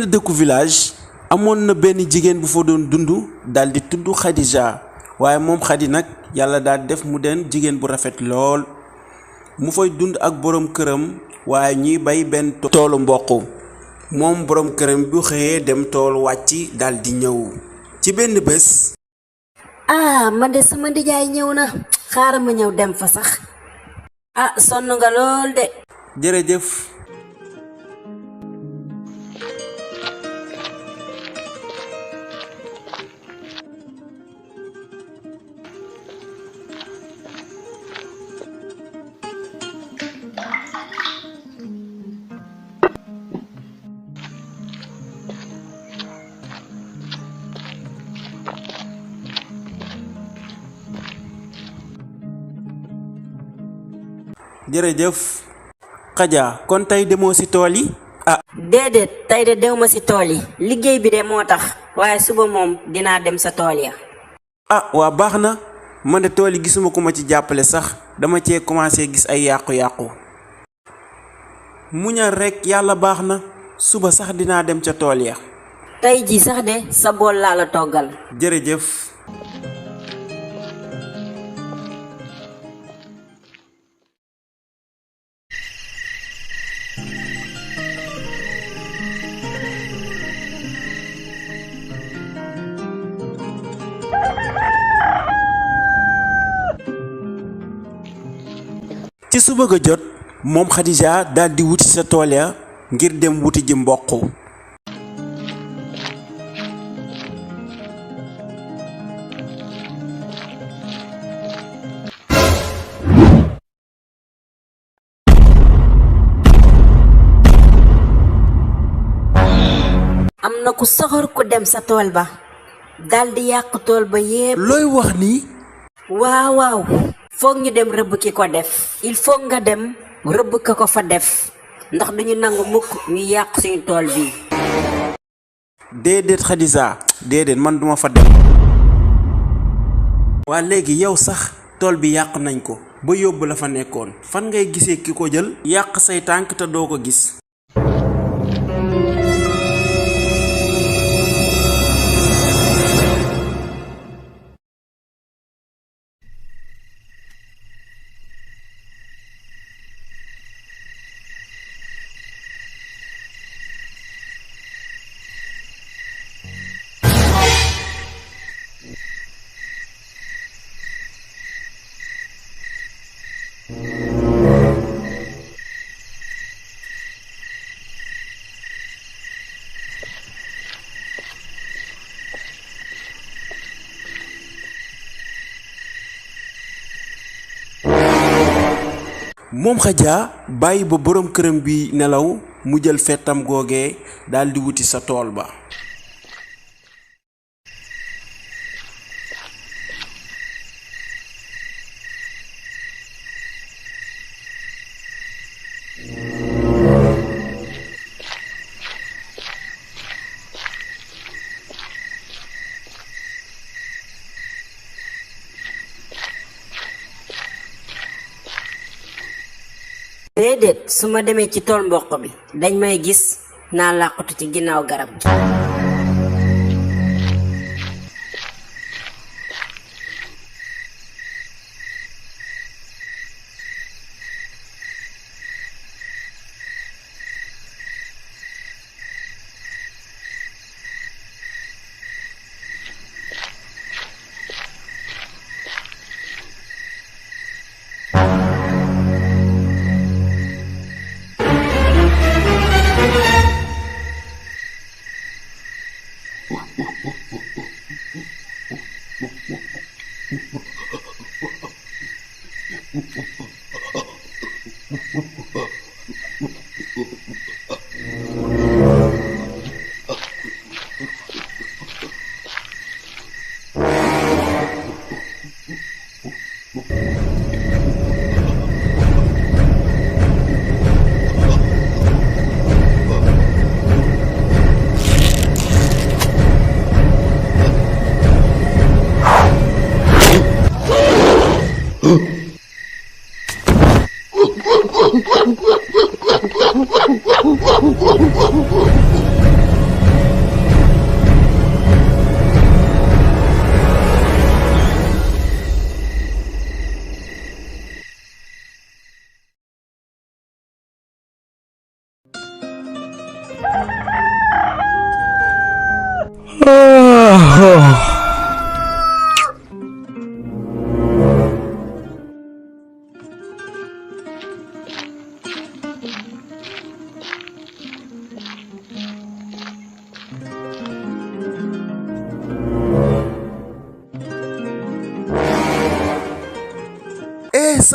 dëkku village amoon na benn jigéen bu fa doon dund daldi tudd Khadija waaye moom Khadi nag yàlla daal def mu den jigéen bu rafet lool mu fay dund ak boroom këram waaye ñuy bay benn toolu mboq moom boroom këram bu xëyee dem tool wàcc daldi ñëw ci benn bés. man de sama ndijaay ñëw na xaaral ma ñëw dem fa sax. sonn nga lool de. jërëjëf. jërëjëf Khadija kon tey demoo ci tool yi. déedéet tey de dew ma ci tool yi liggéey bi de moo tax waaye suba moom dinaa dem sa tool ya. waa baax na man de tool yi gisuma ku ma ci jàppale sax dama cee commencé gis ay yàqu-yàqu. muñal rekk yàlla baax na suba sax dinaa dem ca tool ya. tey ji sax de sa bool laa la toggal. jërëjëf. ci suba ga jot moom Khadija daldi wuti sa tool ya ngir dem wuti ji mboq. am na ku soxor ku dem sa tool ba daldi yàq tool ba yépp. looy wax ni. waaw foog ñu dem rëbb ki ko def. il faut nga dem rëbb ka ko fa def ndax duñu nangu mukk ñu yàq suñu tool bi. déedéet Khadija déedéet man duma fa dem. waa léegi yow sax tool bi yàq nañ ko ba yóbbu la fa nekkoon fan ngay gisee ki ko jël yàq say tànk te doo ko gis. moom Khadija bàyyi ba boroom këram bi nelaw mu jël fettam googee daldi wuti sa tool ba. déedéet su ma demee ci tool mboq bi dañ may gis naa làqatu ci ginnaaw garab gi.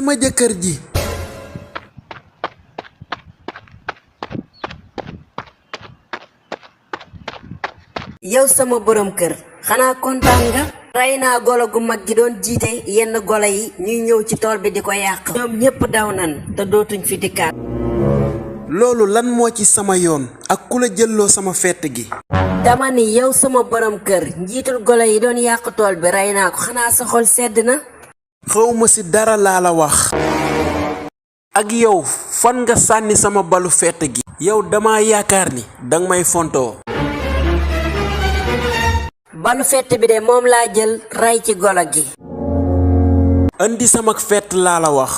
sama jëkkër ji. yow sama borom kër xanaa kontaan nga. rey naa golo gu mag gi doon jiite yenn golo yi ñuy ñëw ci tool bi di ko yàq. ñoom ñépp daw nan te dootuñ fi dikkaat. loolu lan moo ci sama yoon ak ku la jëlloo sama fett gi. dama ni yow sama borom kër njiitul golo yi doon yàq tool bi rey naa ko xanaa sa xol sedd na. xawma ci dara laa la wax. ak yow fan nga sànni sama balu fett gi. yow dama yaakaar ni danga may fontoo. balu fett bi de moom laa jël rey ci golo gi. andi sama fett laa la wax.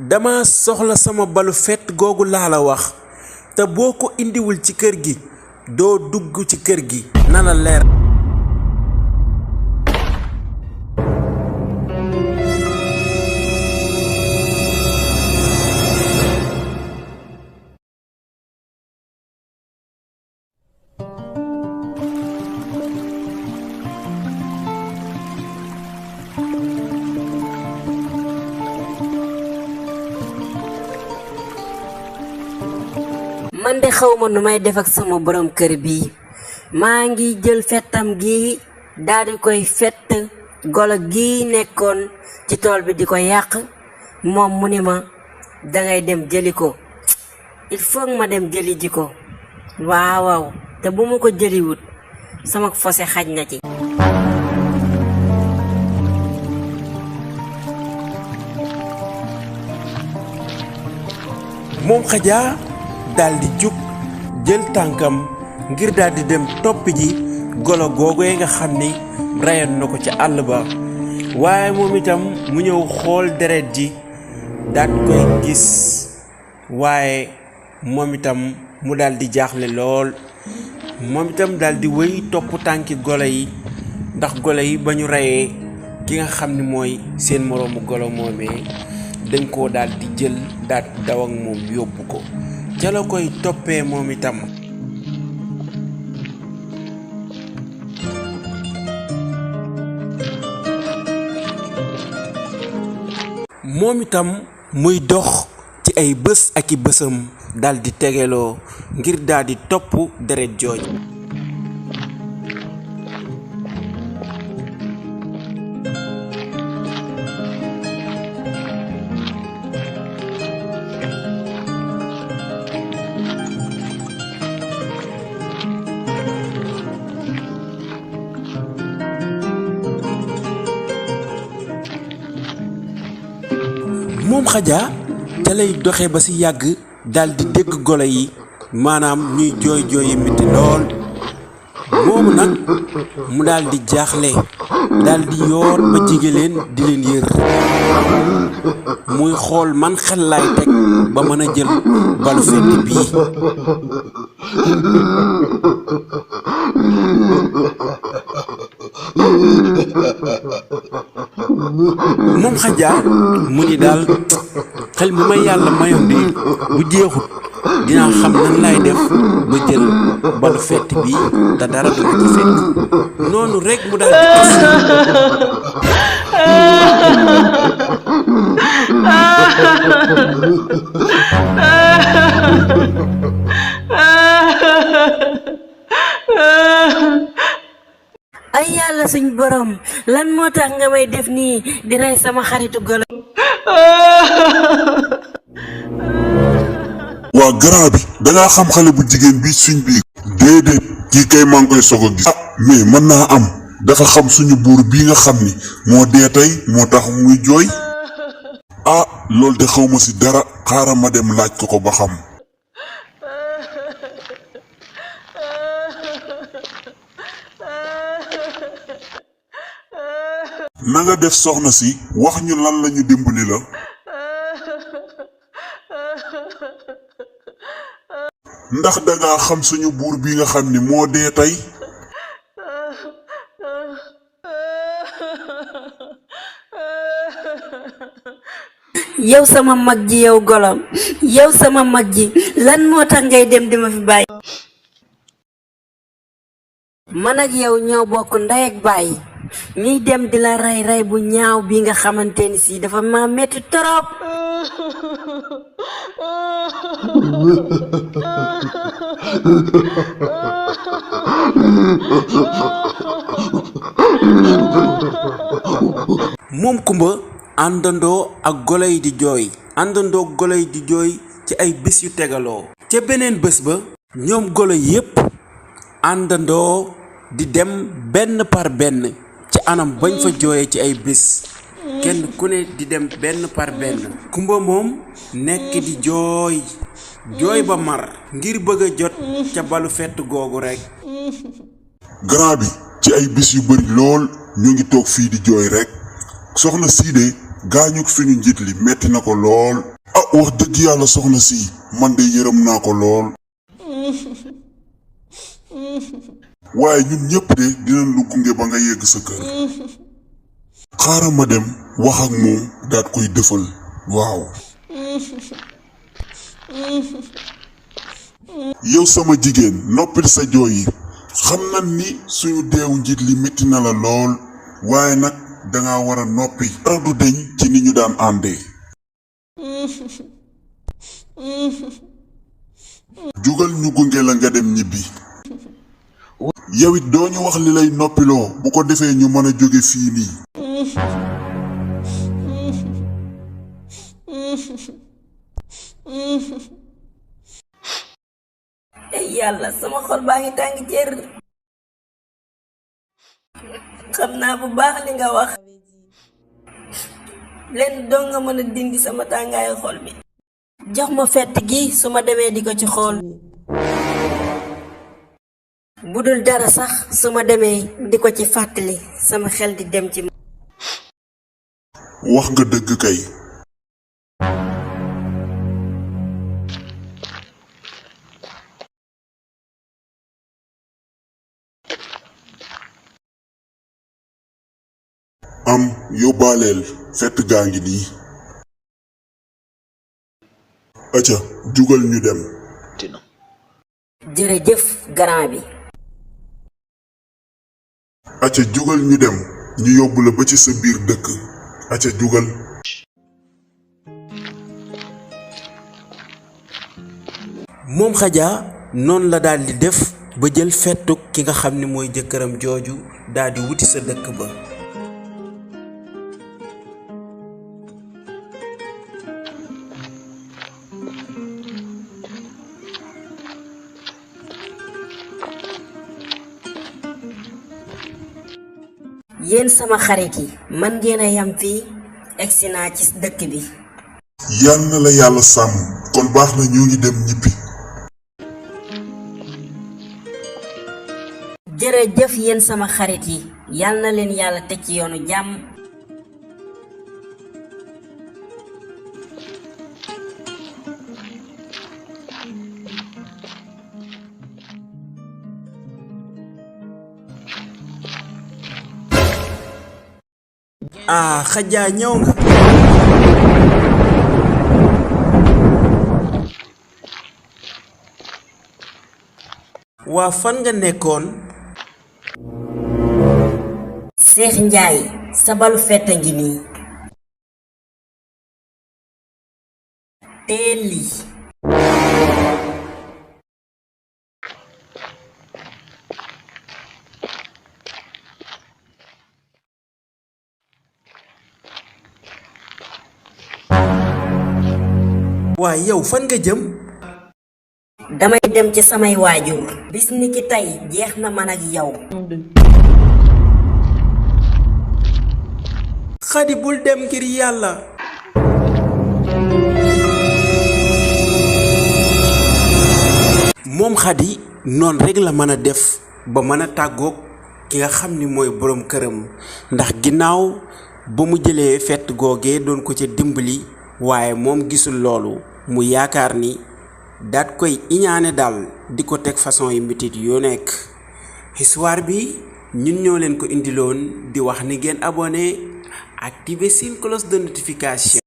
dama soxla sama balu fett googu laa la wax te boo ko indiwul ci kër gi doo dugg ci kër gi na la leer. man de xawma nu may def ak sama borom kër bi maa ngi jël fettam gi daldi koy fett golo gi nekkoon ci tool bi di ko yàq moom mu ni ma dangay dem jëli ko. il faut ma dem jëli ji ko. waaw te bu ma ko jëliwut sama fose xaj na ci. moom xajaa daldi jug jël tànkam ngir daldi dem topp ji golo googee nga xam ni reyoon na ko ca àll ba waaye moom itam mu ñëw xool deret ji daat koy gis waaye moom itam mu daldi jaaxle lool. moom itam daldi wéy topp tànki golo yi ndax golo yi ba ñu reyee ki nga xam ni mooy seen moroomu golo moomee dañ koo daldi jël daat daw ak moom yóbbu ko ca la koy toppee moom itam. moom itam muy dox ci ay bés ak i bésam daldi tegeloo ngir daldi topp deret jooj. moom xajaa ca lay doxe ba ci yàgg daldi dégg golo yi maanaam ñuy jooy jooyi metti lool. moomu nag mu daldi jaaxle daldi yoor ba jige leen di leen yër muy xool man xel laay teg ba mën a jël balu fett bii. moom xajaa mu ni daal xel mi may yàlla mayoon de bu jeexut dinaa xam nan laay def ba jël balu fett bi te dara du ma ci fekk. noonu rekk mu daal ay yàlla suñ borom lan moo tax nga may def nii di rey sama xaritu golo. waa grand bi dangaa xam xale bu jigéen bi suñ biir. déedéet kii kay maa ngi koy soog a gis. mais mën naa am dafa xam suñu buur bii nga xam ni moo dee tey moo tax muy jooy. loolu de xawma ci dara xaaral ma dem laaj ko ba xam. na nga def soxna si wax ñu lan lañu dimbali la. ndax danga xam suñu buur bi nga xam ni moo dee tey. yow sama mag ji yow golo yow sama mag ji lan moo tax ngay dem di ma fi bàyyi. man ak yow ñoo bokk ndey ak baay ñuy dem di la rey bu ñaaw bi nga xamante ni si dafa ma metti torop. moom Kumba àndandoo ak golo yi di jooy ci ay bés yu tegaloo. ca beneen bés ba ñoom golo yépp àndandoo di dem benn par benn ci anam bañ fa jooyee ci ay bés kenn ku ne di dem benn par benn. Kumba moom nekk di jooy ba mar ngir bëgg a jot ca balu fett googu rekk. grand bi ci ay bis yu bari lool ñu ngi toog fii di jooy rekk soxna sii de gaañu suñu njiit li metti na ko lool. wax dëgg yàlla soxna si man de yërëm naa ko lool. waaye ñun ñépp de dinañ lu gunge ba nga yegg sa kër. xaaral ma dem wax ak moom daat koy dëfal waaw. yow sama jigéen noppil sa jooy yi xam nañ ni suñu deewu njiit li metti na la lool waaye nag danga war a noppi. dara du deñ ci ni ñu daan àndee. jugal ñu gunge la nga dem ñibbi. yow it doo ñu wax li lay noppiloo bu ko defee ñu mën a jóge fii nii. yàlla sama xol baa ngi tàng jër. xam naa bu baax li nga wax. leen doo nga mën a dindi sama tàngaayu xol bi. jox ma fett gi su ma demee di ko ci xool. bu dul dara sax su ma demee di ko ci fàttali sama xel di dem ci. wax nga dëgg kay. am yóbbaaleel fett gaa ngi nii. acca jugal ñu dem. jërëjëf grand bi. acca jugal ñu dem ñu yóbbu la ba ci sa biir dëkk. acca jugal. moom Xaja noonu la daal di def ba jël fettuk ki nga xam ni mooy jëkkëram jooju daal di wuti sa dëkk ba. yéen sama xarit yi man ngeen a yam fii egsi naa ci dëkk bi. yal na la yàlla sàmm kon baax na ñu ngi dem ñibbi. jërëjëf yéen sama xarit yi yal na leen yàlla teg ci yoonu jàmm. Xaja ñëw nga. waa fan nga nekkoon. Seex Njaay sa balu fett ngi nii. teel lii. waa yow fan nga jëm. damay dem ci samay waajur. bis ni ki tey jeex na man ak yow. Xadi bul dem ngir yàlla. moom Xadi noonu rekk la mën a def ba mën a tàggoog ki nga xam ni mooy boroom këram ndax ginnaaw ba mu jëlee fett googee doon ko ca dimbali waaye moom gisul loolu mu yaakaar ni daat koy iñaane daal di ko teg façon yi mitit yoo nekk. histoire bi ñun ñoo leen ko indiloon di wax ni ngeen abonné activer seen cloche de notification.